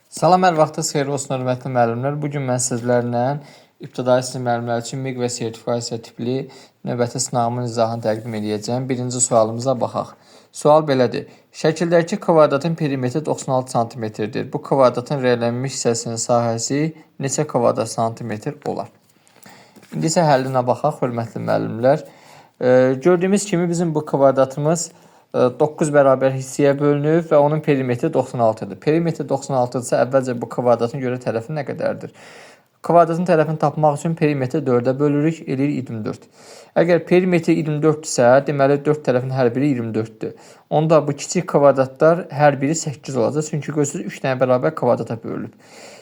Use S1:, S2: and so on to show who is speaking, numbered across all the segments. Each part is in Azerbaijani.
S1: Salam, hər vaxtınız xeyir olsun, hörmətli müəllimlər. Bu gün mən sizlərlə ibtidai sinif müəllimləri üçün MİQ və sertifikasiya tipli növbəti sınağımın izahını təqdim edəcəyəm. Birinci sualımıza baxaq. Sual belədir. Şəkildəki kvadratın perimetri 96 santimetrdir. Bu kvadratın rəylənmiş hissəsinin sahəsi neçə kvadrat santimetr olar? İndi isə həllinə baxaq, hörmətli müəllimlər. Gördüyümüz kimi bizim bu kvadratımız 9 bərabər hissəyə bölünüb və onun perimetri 96-dır. Perimetri 96-dırsa əvvəlcə bu kvadratın görə tərəfi nə qədərdir? Kvadratın tərəfini tapmaq üçün perimetri 4-ə bölürük, eləyir 24. Əgər perimetri 24-dürsə, deməli 4 tərəfin hər biri 24-dür. Onda bu kiçik kvadratlar hər biri 8 olacaq. Çünki görürsünüz 3 dənə bərabər kvadrata bölünüb.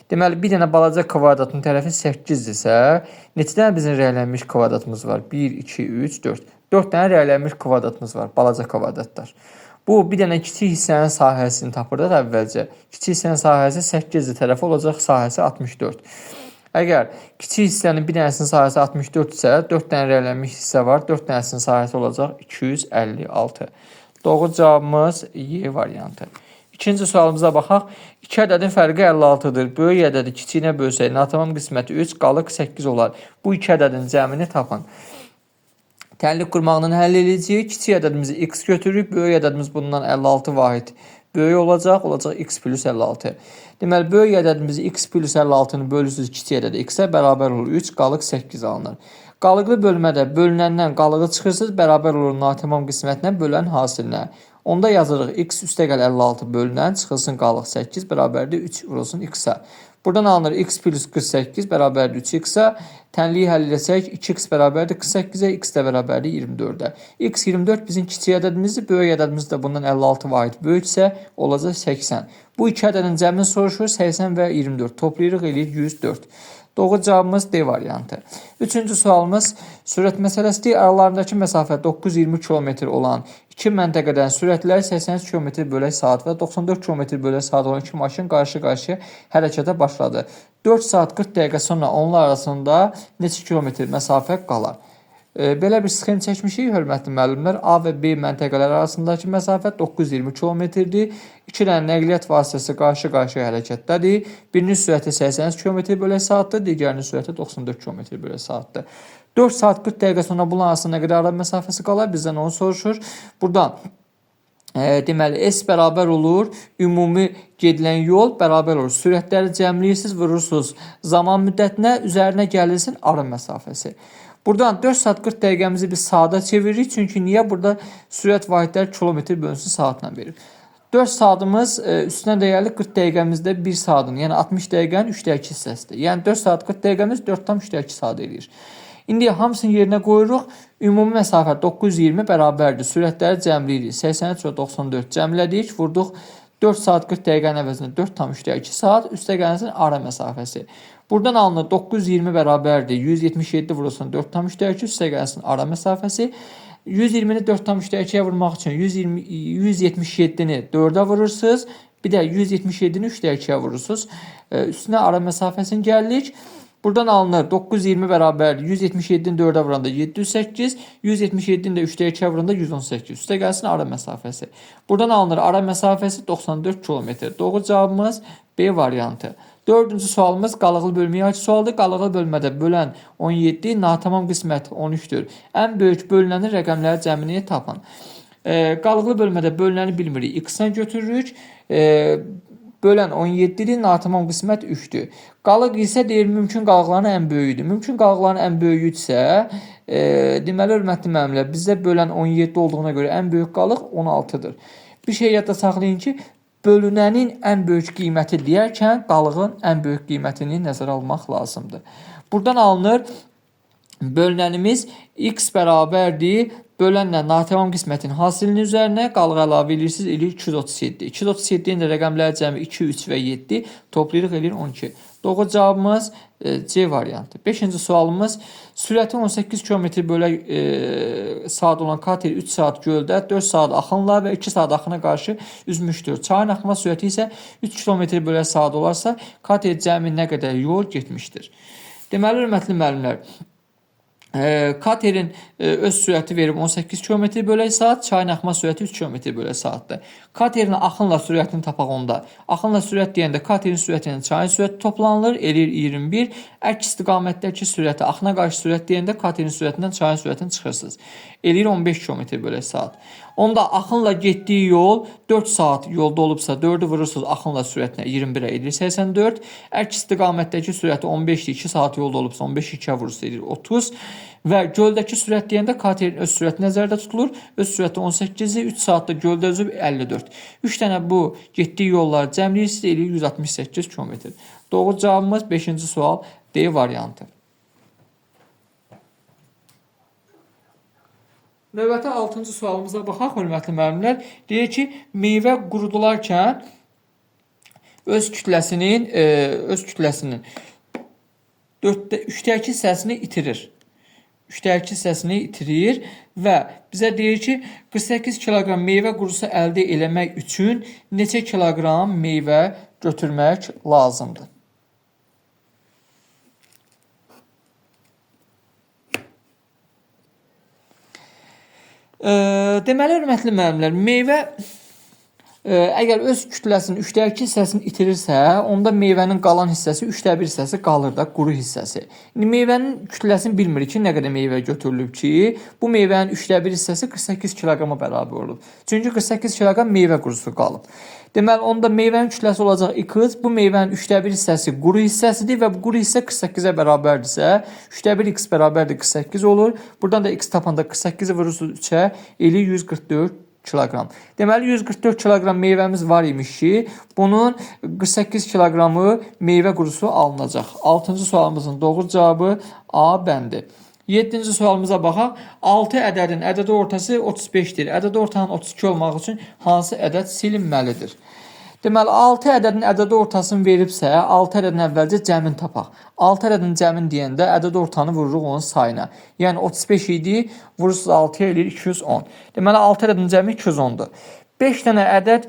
S1: Deməli bir dənə balaca kvadratın tərəfi 8-dirsə, neçə dənə bizim rəylənmiş kvadratımız var? 1, 2, 3, 4. 4 dənə rəylənmiş kvadratımız var, balaca kvadratlar. Bu bir dənə kiçik hissənin sahəsini tapırdıq əvvəlcə. Kiçik hissənin sahəsi 8-dir, tərəfi olacaq sahəsi 64. Əgər kiçik hissənin bir dənəsinin sahəsi 64 isə, 4 dənə rəylənmiş hissə var, 4 dənəsinin sahəsi olacaq 256. Doğru cavabımız Y variantı. İkinci sualımıza baxaq. İki ədədin fərqi 56-dır. Böyük ədədi kiçiyinə bölsək, natamam qisməti 3, qalıq 8 olar. Bu iki ədədin cəmini tapın. Tənlik qurmaqla həll edəcəyik. Kiçik ədədimizi x götürürük. Böyük ədədimiz bundan 56 vahid böyük olacaq. Olacaq x plus 56. Deməli, böyük ədədimizi x plus 56-nı bölürsünüz kiçik ədədə x-ə bərabər olur 3, qalıq 8 alınır. Qalıqlı bölmədə bölünəndən qalığı çıxırsınız, bərabər olur natamam qismətinə bölən hasilinə. Onda yazırıq x üstəgəl 56 bölünən çıxılsın qalıq 8 bərabərdir 3 vurulsun x-ə. Buradan alınır x plus 48 bərabərdir 3x-ə. Tənliyi həll eləsək 2x bərabərdir 48-ə, x də bərabərdir 24-ə. X 24 bizim kiçik ədədimizdir, böyük ədədimiz də bundan 56 vahid böyüksə olacaq 80. Bu iki ədədin cəmini soruşur, 80 və 24 toplayırıq, eləyir 104. Doğru cavabımız D variantı. Üçüncü sualımız sürət məsələsidir. Aralarındakı məsafə 920 km olan iki məntəqədən sürətləri 83 km bölək saat və 94 km bölək saat olan iki maşın qarşı-qarşıya hərəkətə başladı. 4 saat 40 dəqiqə sonra onlar arasında neçə kilometr məsafə qalar? Belə bir sxem çəkmişik, hörmətli müəllimlər. A və B məntəqələri arasındakı məsafə 920 kilometrdir. İki dənə nəqliyyat vasitəsi qarşı-qarşıya hərəkətdədir. Birinin sürəti 83 km bölək saatdır, digərinin sürəti 94 km bölək saatdır. 4 saat 40 dəqiqə sonra bunların arasında nə qədər ara məsafəsi qalar? Bizdən onu soruşur. Buradan deməli S bərabər olur. Ümumi gedilən yol bərabər olur. Sürətləri cəmləyirsiniz, vurursunuz zaman müddətinə, üzərinə gəlirsin ara məsafəsi. Buradan 4 saat 40 dəqiqəmizi biz saata çeviririk. Çünki niyə? Burada sürət vahidləri kilometr bölünsün saatla verir. 4 saatımız üstünə də gəlir 40 dəqiqəmizdə 1 saatın, yəni 60 dəqiqənin 3 dəqiqə hissəsidir. Yəni 4 saat 40 dəqiqəmiz 4,3 saat eləyir. İndi hamısını yerinə qoyuruq. Ümumi məsafə 920 bərabərdir. Sürətləri cəmləyirik. 83 və 94 cəmlədik, vurduq 4 saat 40 dəqiqənin əvəzinə 4,3 saat, üstə gəlsin ara məsafəsi. Buradan alınır 920 bərabərdir. 177 vurulsun 4,3 üstə gəlsin ara məsafəsi. 120-ni 4,3-yə vurmaq üçün 120, 177-ni 4-ə vurursunuz. Bir də 177-ni 3,2-yə vurursunuz. Üstünə ara məsafəsini gəlirik. Buradan alınır 920 bərabərdir. 177-ni 4-ə vuranda 708, 177-ni də 3-ə vuranda 118. Üstə gəlsin ara məsafəsi. Buradan alınır ara məsafəsi 94 km. Doğru cavabımız B variantı. Dördüncü sualımız qalıqlı bölməyə aid sualdır. Qalıqlı bölmədə bölən 17, natamam qismət 13-dür. Ən böyük bölünənin rəqəmləri cəmini tapın. Qalıqlı bölmədə bölünəni bilmirik. X-dən götürürük. Bölən 17-dir, natamam qismət 3-dür. Qalıq isə deyir mümkün qalıqların ən böyüyüdür. Mümkün qalıqların ən böyüyüdürsə, deməli hörmətli müəllimlər, bizdə bölən 17 olduğuna görə ən böyük qalıq 16-dır. Bir şey yadda saxlayın ki, bölünənin ən böyük qiyməti deyərkən qalığın ən böyük qiymətini nəzərə almaq lazımdır. Buradan alınır bölünənimiz x bərabərdir bölənlə natamam qismətin hasilinin üzərinə qalıq əlavə edirsiniz, eləyir 237. 237-nin də rəqəmləri cəmi 2, 3 və 7 toplayırıq, eləyir 12. Doğru cavabımız C variantı. Beşinci sualımız sürəti 18 km bölək saat olan kater 3 saat göldə, 4 saat axınla və 2 saat axına qarşı üzmüşdür. Çayın axma sürəti isə 3 km bölək saat olarsa, kater cəmi nə qədər yol getmişdir? Deməli, hörmətli müəllimlər, Katerin öz sürəti verib 18 km bölək saat, çayın axma sürəti 3 km bölək saatdır. Katerin axınla sürətini tapaq onda. Axınla sürət deyəndə katerin sürəti ilə çayın sürəti toplanılır, eləyir 21. Əks istiqamətdəki sürəti axına qarşı sürət deyəndə katerin sürətindən çayın sürətini çıxırsınız. Eləyir 15 km bölək saat. Onda axınla getdiyi yol 4 saat yolda olubsa 4-ü vurursunuz axınla sürətinə 21-ə eləyir 84. Əks istiqamətdəki sürəti 15-dir, 2 saat yolda olubsa 15 2-yə vurursunuz eləyir 30. Və göldəki sürət deyəndə katerin öz sürəti nəzərdə tutulur. Öz sürəti 18-dir, 3 saatda göldə üzüb 54. 3 dənə bu getdiyi yolları cəmləyirsiniz, eləyir 168 km. Doğru cavabımız 5-ci sual D variantı. Növbəti 6-cı sualımıza baxaq, hörmətli müəllimlər. Deyir ki, meyvə qurudularkən öz kütləsinin 3-də 2 hissəsini itirir. 3-də 2 hissəsini itirir və bizə deyir ki, 48 kiloqram meyvə qurusu əldə eləmək üçün neçə kiloqram meyvə götürmək lazımdır? Deməli, hörmətli müəllimlər, meyvə əgər öz kütləsinin 3-də 2 hissəsini itirirsə, onda meyvənin qalan hissəsi 3-də 1 hissəsi qalır da, quru hissəsi. İndi meyvənin kütləsini bilmirik ki, nə qədər meyvə götürülüb ki, bu meyvənin 3-də 1 hissəsi 48 kiloqrama bərabər olub. Çünki 48 kiloqram meyvə qurusu qalıb. Deməli, onda meyvənin kütləsi olacaq x, bu meyvənin 3-də 1 hissəsi quru hissəsidir və bu quru hissə 48-ə bərabərdirsə, 3-də 1 x bərabərdir 48 olur. Buradan da x tapanda 48-i vurursunuz 3-ə, eləyir 144 kiloqram. Deməli, 144 kiloqram meyvəmiz var imiş ki, bunun 48 kiloqramı meyvə qurusu alınacaq. 6-cı sualımızın doğru cavabı A bəndi. 7-ci sualımıza baxaq. 6 ədədin ədədi ortası 35-dir. Ədədi ortanın 32 olmaq üçün hansı ədəd silinməlidir? Deməli, 6 ədədin ədədi ortasını veribsə, 6 ədədin əvvəlcə cəmin tapaq. 6 ədədin cəmin deyəndə ədədi ortanı vururuq onun sayına. Yəni, 35 idi, vurursunuz 6-ya eləyir 210. Deməli, 6 ədədin cəmi 210-dur. 5 dənə ədəd,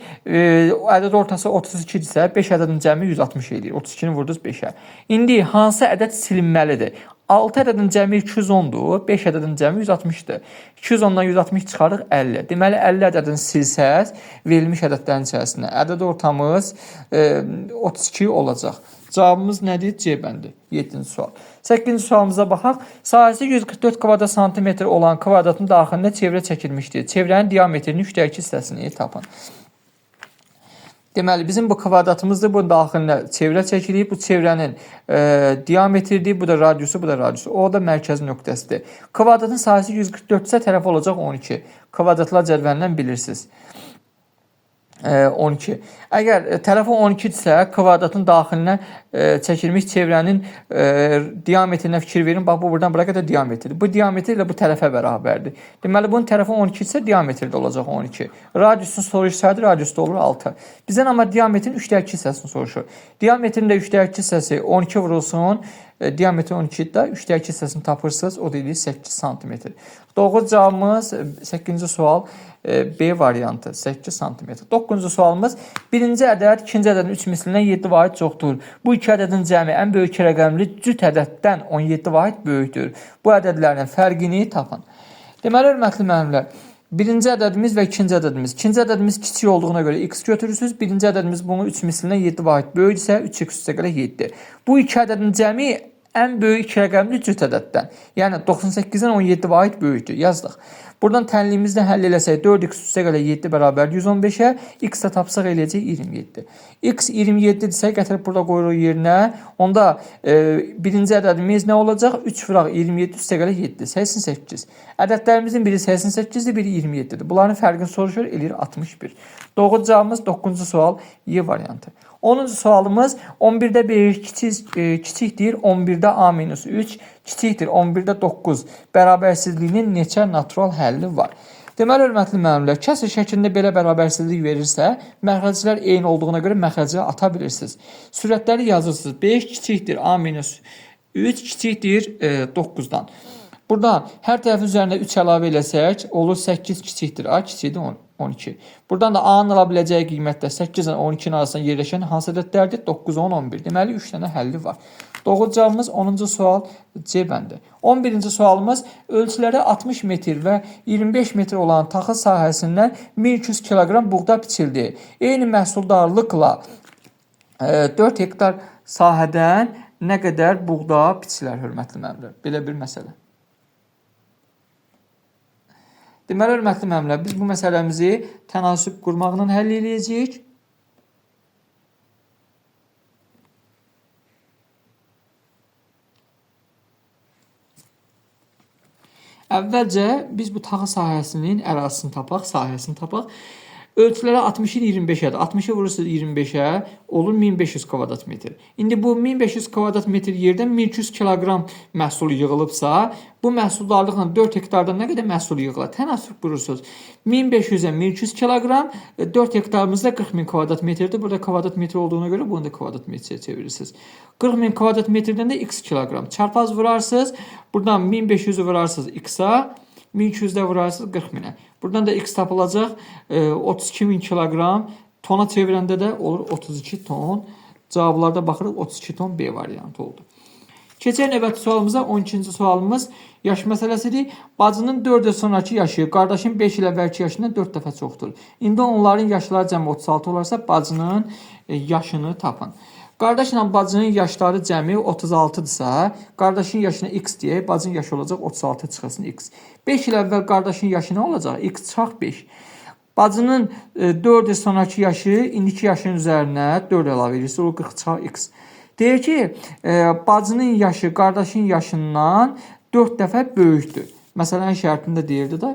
S1: ədəd ortası 32-dirsə, 5 ədədin cəmi 160 eləyir. 32-ni vurdunuz 5-ə. İndi hansı ədəd silinməlidir? 6 ədədin cəmi 210-dur, 5 ədədin cəmi 160-dır. 210-dan 160 çıxarıq 50. Deməli, 50 ədədini silsəz, verilmiş ədədlərin içərisində ədəd ortamız 32 olacaq. Cavabımız nədir? C bəndi. 7-ci sual. 8-ci sualımıza baxaq. Sahəsi 144 kvadrat santimetr olan kvadratın daxilində çevrə çəkilmişdir. Çevrənin diametrinin 3-də 2 hissəsini tapın. Deməli, bizim bu kvadratımızdır. Bunun daxilinə çevrə çəkilib. Bu çevrənin diametridir. Bu da radiusu, bu da radiusu. O da mərkəzi nöqtəsidir. Kvadratın sahəsi 144 isə tərəfi olacaq 12. Kvadratlar cədvəlindən bilirsiniz. 12. Əgər tərəfi 12-dirsə, kvadratın daxilinə çəkilmiş çevrənin diametrinə fikir verin. Bax, bu buradan bura qədər diametrdir. Bu diametr ilə bu tərəfə bərabərdir. Deməli, bunun tərəfi 12 isə diametri də olacaq 12. Radiusun soruşsaydı, radius da olur 6. Bizdən amma diametrin 3-də 2 hissəsini soruşur. Diametrin də 3-də 2 hissəsi 12 vurulsun. Diametri 12-də 3-də 2 hissəsini tapırsınız. O da eləyir 8 sm. Doğru cavabımız 8-ci sual B variantı 8 sm. 9-cu sualımız birinci ədəd ikinci ədədin 3 mislindən 7 vahid çoxdur. Bu iki ədədin cəmi ən böyük rəqəmli cüt ədəddən 17 vahid böyükdür. Bu ədədlərin fərqini tapın. Deməli, hörmətli müəllimlər, birinci ədədimiz və ikinci ədədimiz. İkinci ədədimiz kiçik olduğuna görə x götürürsünüz. Birinci ədədimiz bunun 3 mislindən 7 vahid böyükdürsə 3x üstə gələ 7. Bu iki ədədin cəmi ən böyük iki rəqəmli cüt ədəddən, yəni 98-dən 17 vahid böyükdür. Yazdıq. Buradan tənliyimizdə həll eləsək 4x üstə gələ 7 bərabərdir 115-ə, x də tapsaq eləyəcək 27. X 27-dirsə gətirib burada qoyuruq yerinə. Onda birinci ədədimiz nə olacaq? 3 vuraq 27 üstə gələ 7, 88. Ədədlərimizin biri 88-dir, biri 27-dir. Bunların fərqini soruşur, eləyir 61. Doğru cavabımız 9-cu sual Y variantı. 10-cu sualımız 11-də 5 kiçikdir, 11-də A minus 3 kiçikdir, 11-də 9 bərabərsizliyinin neçə natural həlli var? Deməli, hörmətli müəllimlər, kəsr şəklində belə bərabərsizlik verirsə, məxrəclər eyni olduğuna görə məxrəcə ata bilirsiniz. Sürətləri yazırsınız. 5 kiçikdir, A minus 3 kiçikdir 9-dan. Buradan hər tərəfin üzərində 3 əlavə eləsək, olur 8 kiçikdir, A kiçikdir 12. Buradan da A-nın ala biləcəyi qiymətdə 8 ilə 12-nin arasında yerləşən hansı ədədlərdir? 9, 10, 11. Deməli, 3 dənə həlli var. Doğru cavabımız 10-cu sual C bəndi. 11-ci sualımız ölçüləri 60 metr və 25 metr olan taxıl sahəsindən 1200 kiloqram buğda biçildi. Eyni məhsuldarlıqla 4 hektar sahədən nə qədər buğda biçilər, hörmətli müəllimlər? Belə bir məsələ. Deməli, hörmətli müəllimlər, biz bu məsələmizi tənasüb qurmaqla həll eləyəcəyik. Əvvəlcə biz bu taxıl sahəsinin ərazisini tapaq, sahəsini tapaq. Ölçüləri 60-ın 25-ədir. 60-ı vurursunuz 25-ə, olur 1500 kvadrat metr. İndi bu 1500 kvadrat metr yerdən 1200 kiloqram məhsul yığılıbsa, bu məhsuldarlıqla 4 hektardan nə qədər məhsul yığılar? Tənasüb qurursunuz. 1500-ə 1200 kiloqram, 4 hektarımız da 40 min kvadrat metrdir. Burada kvadrat metr olduğuna görə bunu da kvadrat metrə çevirirsiniz. 40 min kvadrat metrdən də x kiloqram. Çarpaz vurarsınız. Buradan 1500-ü vurarsınız x-a. 1200-də vurarsınız 40 minə. Buradan da x tapılacaq 32 min kiloqram. Tona çevirəndə də olur 32 ton. Cavablarda baxırıq 32 ton B variantı oldu. Keçək növbəti sualımıza. 12-ci sualımız yaş məsələsidir. Bacının 4 il sonraki yaşı qardaşın 5 il əvvəlki yaşından 4 dəfə çoxdur. İndi onların yaşları cəmi 36 olarsa bacının yaşını tapın. Qardaşla bacının yaşları cəmi 36-dırsa, qardaşın yaşına x deyək, bacının yaşı olacaq 36 çıxılsın x. 5 il əvvəl qardaşın yaşı nə olacaq? X çıxaq 5. Bacının 4 il sonraki yaşı indiki yaşın üzərinə 4 əlavə edirsiniz, o 40 çıxaq x. Deyir ki, bacının yaşı qardaşın yaşından 4 dəfə böyükdür. Məsələnin şərtində deyirdi də,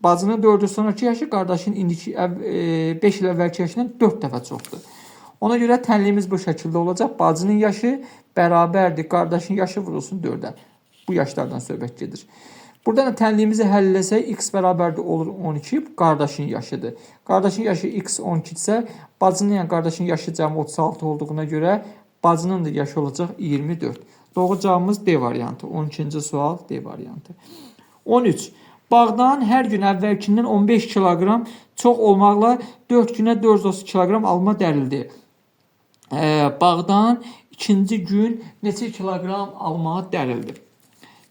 S1: bacının 4 il sonraki yaşı qardaşın indiki 5 il əvvəlki yaşından 4 dəfə çoxdur. Ona görə tənliyimiz bu şəkildə olacaq. Bacının yaşı bərabərdir. Qardaşın yaşı vurulsun 4-ə. Bu yaşlardan söhbət gedir. Buradan da tənliyimizi həll eləsək, x bərabərdir olur 12, qardaşın yaşıdır. Qardaşın yaşı x 12 isə, bacının yəni qardaşın yaşı cəmi 36 olduğuna görə bacının da yaşı olacaq 24. Doğru cavabımız D variantı. 12-ci sual D variantı. 13. Bağdan hər gün əvvəlkindən 15 kiloqram çox olmaqla 4 günə 430 kiloqram alma dərildi. Bağdan ikinci gün neçə kiloqram alma dərildi?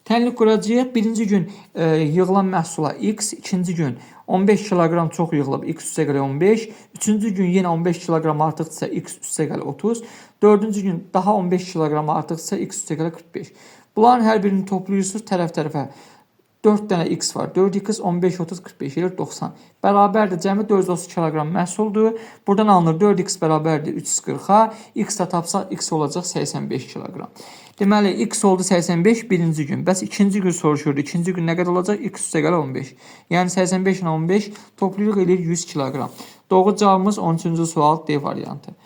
S1: Tənlik quracağıq. Birinci gün yığılan məhsula x, ikinci gün 15 kiloqram çox yığılıb x üstə gələ 15, üçüncü gün yenə 15 kiloqram artıqdırsa x üstə gələ 30, dördüncü gün daha 15 kiloqram artıqdırsa x üstə gələ 45. Bunların hər birini toplayırsınız tərəf-tərəfə. 4 dənə x var. 4x 15, 30, 45 eləyir 90. Bərabərdir cəmi 430 kiloqram məhsuldur. Buradan alınır 4x bərabərdir 340-a. X də tapsaq x olacaq 85 kiloqram. Deməli x oldu 85 birinci gün. Bəs ikinci gün soruşurdu. İkinci gün nə qədər olacaq? X üstə gələ 15. Yəni 85 ilə 15 toplayırıq eləyir 100 kiloqram. Doğru cavabımız 13-cü sual D variantı.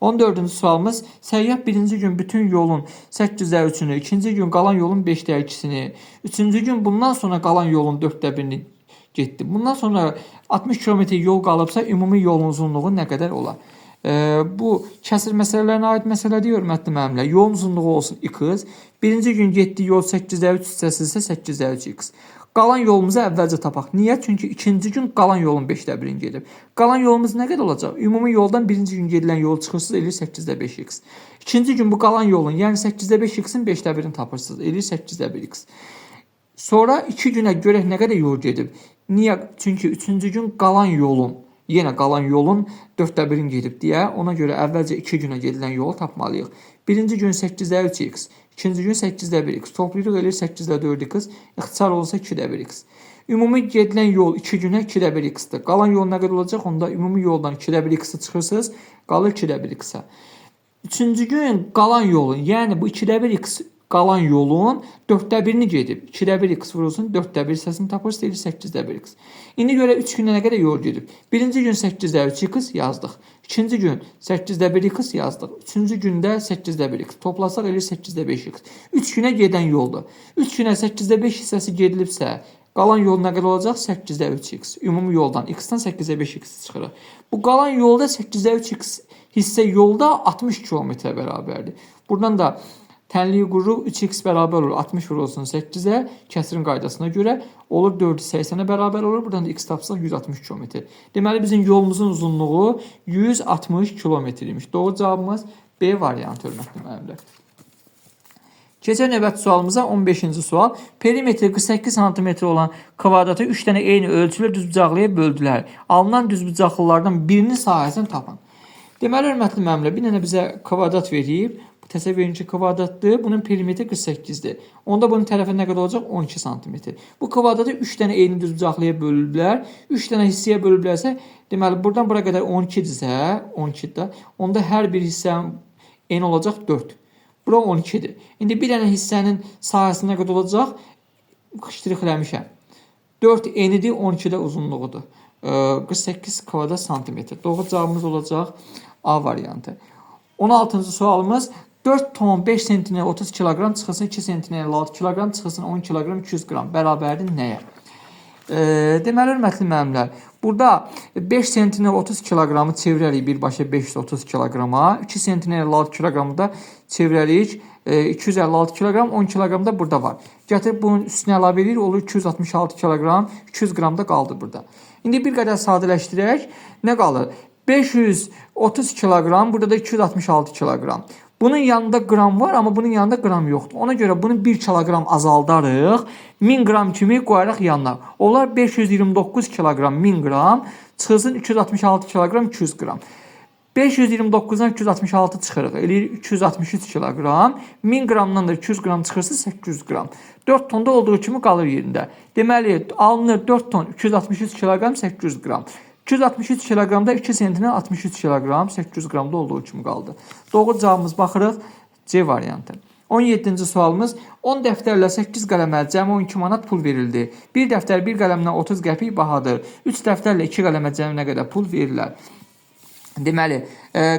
S1: 14-cü sualımız səyyah birinci gün bütün yolun 8-də 3-ünü, ikinci gün qalan yolun 5-də 2-sini, üçüncü gün bundan sonra qalan yolun 4-də 1-ini getdi. Bundan sonra 60 km yol qalıbsa ümumi yolun uzunluğu nə qədər olar? Bu kəsir məsələlərinə aid məsələdir, hörmətli müəllimlər. Yolun uzunluğu olsun x. Birinci gün getdiyi yol 8-də 3 hissəsi isə 8-də 3 x. Qalan yolumuzu əvvəlcə tapaq. Niyə? Çünki ikinci gün qalan yolun 5-də 1-ini gedib. Qalan yolumuz nə qədər olacaq? Ümumi yoldan birinci gün gedilən yol çıxırsınız, eləyir 8-də 5x. İkinci gün bu qalan yolun, yəni 8-də 5x-in 5-də 1-ini tapırsınız, eləyir 8-də 1x. Sonra 2 günə görək nə qədər yol gedib. Niyə? Çünki üçüncü gün qalan yolun, yenə qalan yolun 4-də 1-ini gedib deyə ona görə əvvəlcə 2 günə gedilən yolu tapmalıyıq. Birinci gün 8-də 3x, ikinci gün 8-də 1x. Toplayırıq eləyir 8-də 4x, ixtisar olunsa 2-də 1x. Ümumi gedilən yol 2 günə 2-də 1x-dir. Qalan yol nə qədər olacaq? Onda ümumi yoldan 2-də 1x-i çıxırsınız, qalır 2-də 1x-ə. Üçüncü gün qalan yolun, yəni bu 2-də 1x qalan yolun 4-də 1-ini gedib. 2-də 1x vurulsun, 4-də 1 hissəsini tapırsınız, eləyir 8-də 1x. İndi görə 3 gündə nə qədər yol gedib? Birinci gün 8-də 3x yazdıq. İkinci gün 8-də 1x yazdıq. Üçüncü gündə 8-də 1x. Toplasaq eləyir 8-də 5x. 3 günə gedən yoldur. 3 günə 8-də 5 hissəsi gedilibsə, qalan yol nə qədər olacaq? 8-də 3x. Ümumi yoldan x-dan 8-də 5x çıxırıq. Bu qalan yolda 8-də 3x hissə yolda 60 km bərabərdir. Buradan da tənliyi qururuq. 3x bərabər olur 60 vurulsun 8-ə, kəsirin qaydasına görə olur 480-ə bərabər olur. Buradan da x tapsaq 160 km. Deməli bizim yolumuzun uzunluğu 160 km imiş. Doğru cavabımız B variantı hörmətli müəllimlər. Keçək növbəti sualımıza, 15-ci sual. Perimetri 48 sm olan kvadratı 3 dənə eyni ölçülü düzbucaqlıya böldülər. Alınan düzbucaqlılardan birinin sahəsini tapın. Deməli, hörmətli müəllimlər, bir dənə bizə kvadrat verib. Təsəvvür edin ki, kvadratdır. Bunun perimetri 48-dir. Onda bunun tərəfi nə qədər olacaq? 12 sm. Bu kvadratı 3 dənə eyni düzbucaqlıya bölüblər. 3 dənə hissəyə bölüblərsə, deməli, buradan bura qədər 12-dirsə, 12-dir. Onda hər bir hissənin eni olacaq 4. Bura 12-dir. İndi bir dənə hissənin sahəsi nə qədər olacaq? Ştrixləmişəm. 4 enidir, 12 də uzunluğudur. 48 kvadrat santimetr. Doğru cavabımız olacaq A variantı. 16-cı sualımız 4 ton 5 sentiner 30 kiloqram çıxılsın 2 sentiner 56 kiloqram çıxılsın 10 kiloqram 200 qram bərabərdir nəyə? Deməli, hörmətli müəllimlər, burada 5 sentiner 30 kiloqramı çevirərik birbaşa 530 kiloqrama, 2 sentiner 56 kiloqramı da çevirərik 256 kiloqram, 10 kiloqram da burada var. Gətirib bunun üstünə əlavə edirik, olur 266 kiloqram, 200 qram da qaldı burada. İndi bir qədər sadələşdirək, nə qalır? 530 kiloqram, burada da 266 kiloqram. Bunun yanında qram var, amma bunun yanında qram yoxdur. Ona görə bunu 1 kiloqram azaldarıq, 1000 qram kimi qoyaraq yanına. Onlar 529 kiloqram 1000 qram, çıxılsın 266 kiloqram 200 qram. 529-dan 266 çıxırıq, eləyir 263 kiloqram. 1000 qramdan da 200 qram çıxırsa 800 qram. 4 tonda olduğu kimi qalır yerində. Deməli, alınır 4 ton 263 kiloqram 800 qram. 263 kiloqramda 2 sentiner 63 kiloqram 800 qramda olduğu kimi qaldı. Doğru cavabımız baxırıq C variantı. 17-ci sualımız 10 dəftərlə 8 qələmə cəmi 12 manat pul verildi. Bir dəftər bir qələmdən 30 qəpik bahadır. 3 dəftərlə 2 qələmə cəmi nə qədər pul verirlər? Deməli,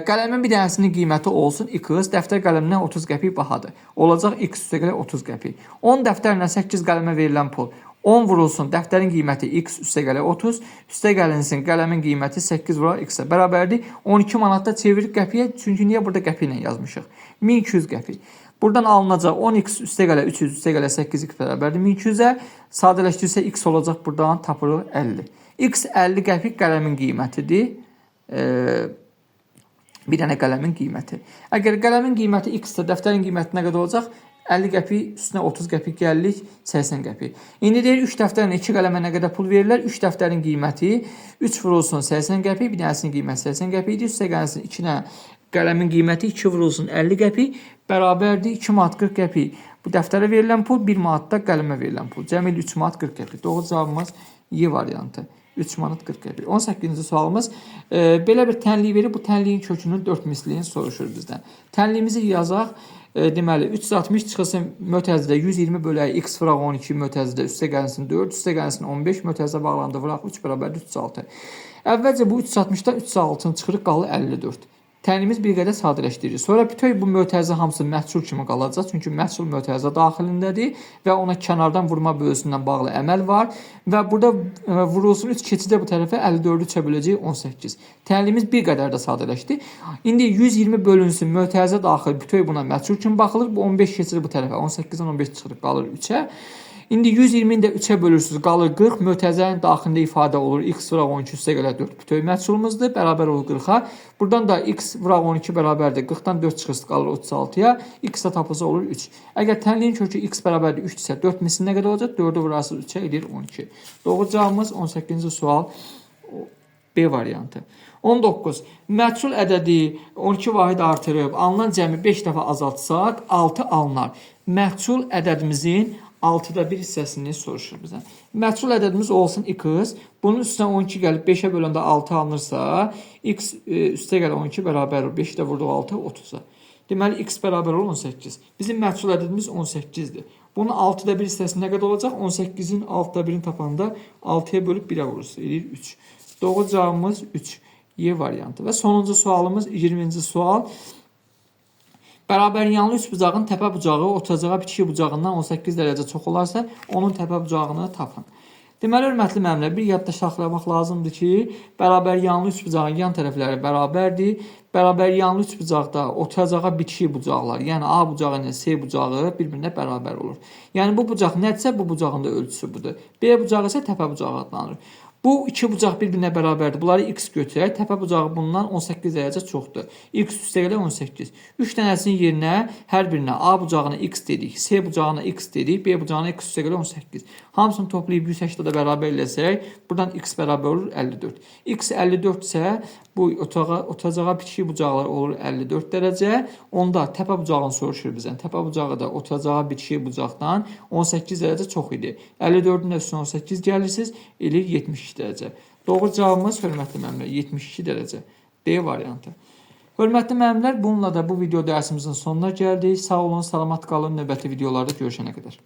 S1: qələmin bir dənəsinin qiyməti olsun x, dəftər qələmindən 30 qəpik bahadır. Olacaq x üstəgələ 30 qəpik. 10 dəftərlə 8 qələmə verilən pul 10 vurulsun dəftərin qiyməti x üstəgələ 30, üstəgəlinsin qələmin qiyməti 8 vuraq x-ə bərabərdir. 12 manatda çeviririk qəpiyə, çünki niyə burada qəpik ilə yazmışıq? 1200 qəpik. Buradan alınacaq 10x üstəgələ 300 üstəgələ 8x bərabərdir 1200-ə. Sadələşdirsə x olacaq buradan tapırıq 50. X 50 qəpik qələmin qiymətidir. Bir dənə qələmin qiyməti. Əgər qələmin qiyməti x-sə, dəftərin qiyməti nə qədər olacaq? 50 qəpik, üstünə 30 qəpik gəlirik, 80 qəpik. İndi deyir 3 dəftərlə 2 qələmə nə qədər pul verirlər? 3 dəftərin qiyməti 3 vurulsun 80 qəpik, bir dənəsinin qiyməti 80 qəpik idi. Üstə gəlsin 2 dənə qələmin qiyməti 2 vurulsun 50 qəpik bərabərdir 2 manat 40 qəpik. Bu dəftərə verilən pul 1 manat da qələmə verilən pul. Cəmi 3 manat 40 qəpik. Doğru cavabımız Y variantı. 3 manat 40 qəpik. 18-ci sualımız belə bir tənlik verir. Bu tənliyin kökünün 4 misliyini soruşur bizdən. Tənliyimizi yazaq. Deməli 360 çıxılsın mötərizədə 120 bölək x vuraq 12 mötərizədə üstə gəlsin 4, üstə gəlsin 15 mötərizə bağlandı vuraq 3 bərabərdir 306. Əvvəlcə bu 360-dan 306-nı çıxırıq qalır 54. Tənliyimiz bir qədər sadələşdiririk. Sonra bütöv bu mötərizə hamısı məhsul kimi qalacaq. Çünki məhsul mötərizə daxilindədir və ona kənardan vurma bölüsündən bağlı əməl var. Və burada vurulsun 3 keçidə bu tərəfə 54-ü 3-ə böləcəyik 18. Tənliyimiz bir qədər də sadələşdi. İndi 120 bölünsün mötərizə daxil bütöv buna məhsul kimi baxılır. Bu 15 keçidir bu tərəfə. 18-dən 15 çıxırıq qalır 3-ə. İndi 120-ni də 3-ə bölürsünüz, qalır 40. Mötərizənin daxilində ifadə olur. X vuraq 12 üstə gələ 4 bütöv məhsulumuzdur. Bərabər olur 40-a. Buradan da x vuraq 12 bərabərdir. 40-dan 4 çıxırsa qalır 36-ya. X də tapılsa olur 3. Əgər tənliyin kökü x bərabərdir 3 isə 4 misli nə qədər olacaq? 4-ü vurarsınız 3-ə edir 12. Doğru cavabımız 18-ci sual B variantı. 19. Məhsul ədədi 12 vahid artırıb, alınan cəmi 5 dəfə azaltsaq 6 alınar. Məhsul ədədimizin 6-da 1 hissəsini soruşur bizə. Məhsul ədədimiz olsun x. Bunun üstünə 12 gəlib 5-ə böləndə 6 alınırsa, x üstə gələ 12 bərabər olur. 5-ə də vurduq 6, 30-a. Deməli, x bərabər olur 18. Bizim məhsul ədədimiz 18-dir. Bunun 6-da 1 hissəsi nə qədər olacaq? 18-in 6-da 1-ini tapanda 6-ya bölüb 1-ə vurursunuz. Eləyir 3. Doğru cavabımız 3. Y variantı. Və sonuncu sualımız 20-ci sual. Bərabər yanlı üç bucağın təpə bucağı oturacağa bitişik bucağından 18 dərəcə çox olarsa, onun təpə bucağını tapın. Deməli, hörmətli müəllimlər, bir yadda saxlamaq lazımdır ki, bərabər yanlı üç bucağın yan tərəfləri bərabərdir. Bərabər yanlı üç bucaqda oturacağa bitişik bucaqlar, yəni A bucağı ilə C bucağı bir-birinə bərabər olur. Yəni bu bucaq nədirsə, bu bucağın da ölçüsü budur. B bucağı isə təpə bucağı adlanır. Bu iki bucaq bir-birinə bərabərdir. Bunları x götürək. Təpə bucağı bundan 18 dərəcə çoxdur. X üstə gələk 18. 3 dənəsinin yerinə hər birinə A bucağına x dedik, C bucağına x dedik, B bucağına x üstə gələk 18. Hamısını toplayıb 180-də bərabər eləsək, buradan x bərabər olur 54. X 54 isə bu otacağa bitişik bucaqlar olur 54 dərəcə. Onda təpə bucağını soruşur bizdən. Təpə bucağı da otacağa bitişik bucaqdan 18 dərəcə çox idi. 54-ün də üstünə 18 gəlirsiniz, eləyir 72 dərəcə. Doğru cavabımız, hörmətli müəllimlər, 72 dərəcə. D variantı. Hörmətli müəllimlər, bununla da bu video dərsimizin sonuna gəldik. Sağ olun, salamat qalın. Növbəti videolarda görüşənə qədər.